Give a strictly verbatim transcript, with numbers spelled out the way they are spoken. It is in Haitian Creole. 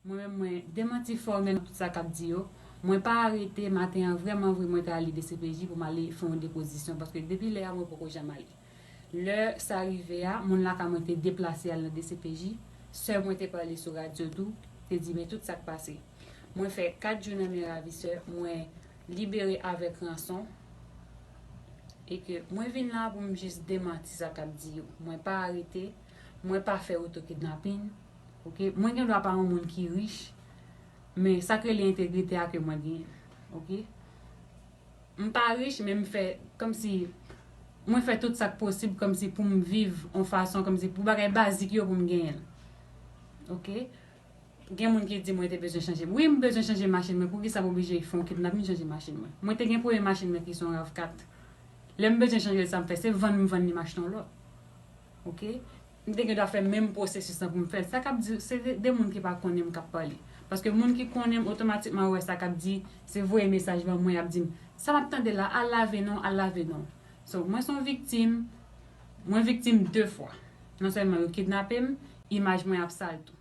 Mwen menm, mwen demanti fòmèl nan tout sa k ap di yo. Mwen pa arete. Maten an, vrèman vre, mwen te ale D C P J pou m ale fè yon depozisyon, paske depi lè a, mwen poko janm ale. Lè sa rive a, moun lakay mwen te deplase al nan D C P J. Sè mwen te pale sou radyo tou, te di, men tout sa k pase. Mwen fè kat jou nan men ravisè, mwen libere avèk ranson. E ke mwen vin la pou m jis demanti sa k ap di yo. Mwen pa arete, mwen pa fè oto kidnapin. Ok, mwen gen dwa pa yon moun ki rich, men sa k rele entegrite a ke mwen genyen. Ok, m pa rich, men m fè kòmsi mwen fè tout sa k posib kòmsi pou m viv yon fason kòmsi pou bagay bazik yo pou m genyen l. Ok, gen moun ki di mwen te bezwen chanje. Wi, m bezwen chanje machin mwen. Poukisa m oblije fè yon kidnapin chanje machin mwen? Mwen te gen premye machin mwen ki se yon rav kat. Lè m bezwen chanje l, sa m fè, se vann m vann li, m achte yon lòt. Ok, m te gen dwa fè menm pwosesis lan pou m fè l. Sa k ap di, se de, de moun ki pa konnen m k ap pale. Paske moun ki konnen m, otomatikman wè sa k ap di, se voye mesaj ban mwen, y ap di m, sa m ap tande la, al lave non, al lave non. So, mwen se yon viktim, mwen viktim de fwa. Non sèlman yo kidnape m, imaj mwen ap sal tou.